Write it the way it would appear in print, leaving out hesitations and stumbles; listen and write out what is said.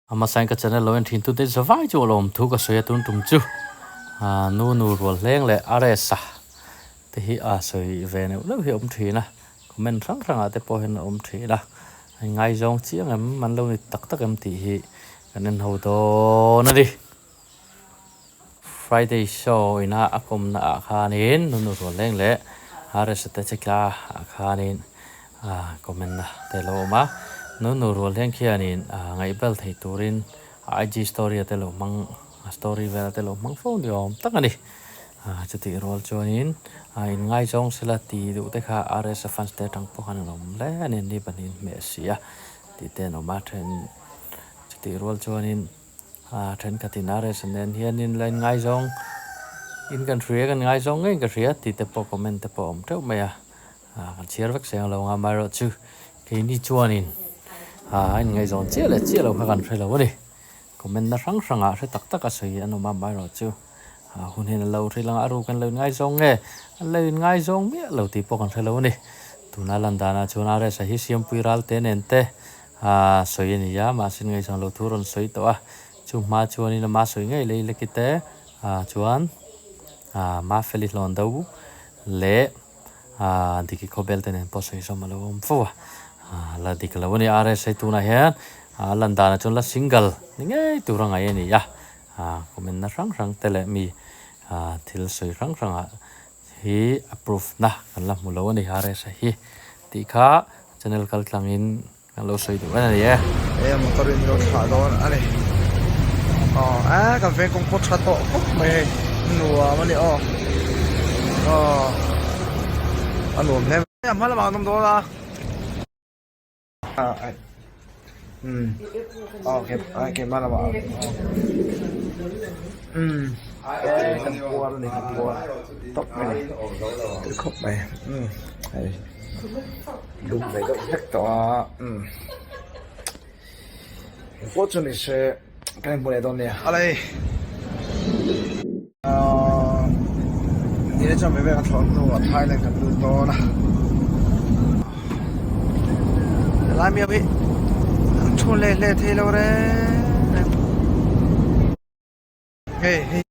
Hmasain ka channel lo en thin tute zavai chu a lawm thu ka sawi a tun tum chu nu nu rual hleng leh RS-a te hi a sawi ve neuh neuh hi a awm thin a, comment hrang hrangah te pawh hian a awm thin a, a ingaizawng chiang em an lo ni tak tak em tih hi kan en ho dawn a ni. Friday show ina a kawmna ah khanin nu nu rual leng leh RS-a te che tla ah khanin comment na te lo awm a, nu nu rual leng khianin ngaihbel thei turin IG story ah te lo hmang story vel te lo hmang fo ni awm tak a ni. Chutih rual chuanin inngaizawng sela ti duh te kha RS-a fans te atang pawh khan an awm hle a ni, ni pahnihin hmeh si a tih te an awm a, then chutih rual chuanin. A thenkhatin RS nen hianin la inngaizawng in kan hria kan ngaizawng ngei ka hria tih te pawh comment te pawh a awm teuh mai a, kan chhiar vek seng lo ang a, amaherawhchu keini chuanin a inngaihzawn chiah leh chiah lo kha kan hre lo a ni. Comment na hrang hrangah hre tak tak a sawi an awm a, amaherawhchu hun hian a lo hril ang a, a ruk an lo inngaizawng nge an lo inngaizawng miah lo tih pawh kan hre lo a ni. Tuna lan danah chuan RS-a hi Siampui Ralte nen te A sawi a ni a, mahse ngaihsan lo thu rawn sawi tawh a, chu hma chuanin ama sawi ngei lei lek i te chuan Mafeli hlawn do leh Diki Khawbel te nen pawh sawi zawm a lo awm fo a, la dik lo a ni. RSA tunah hian a lan danah chuan la single ni ngei tur a ngaih a ni a, comment na hrang hrang te leh mi thil sawi hrang hrangah hi a proof na kan la hmu lo a ni RSA hi tih kha channel kal tlangin kan lo sawi duh en a ni e. He motor in lo thlah dawn a ni. Aw a kan veng kawng pawh tha tawh khawp mai hei nuam a ni aw. Aw a nuam hle mai. A hma lamah an awm dawn a. Thailand kan lut dawn a helai mi ho hi an thu hle hle thei lo reng reng hei hei.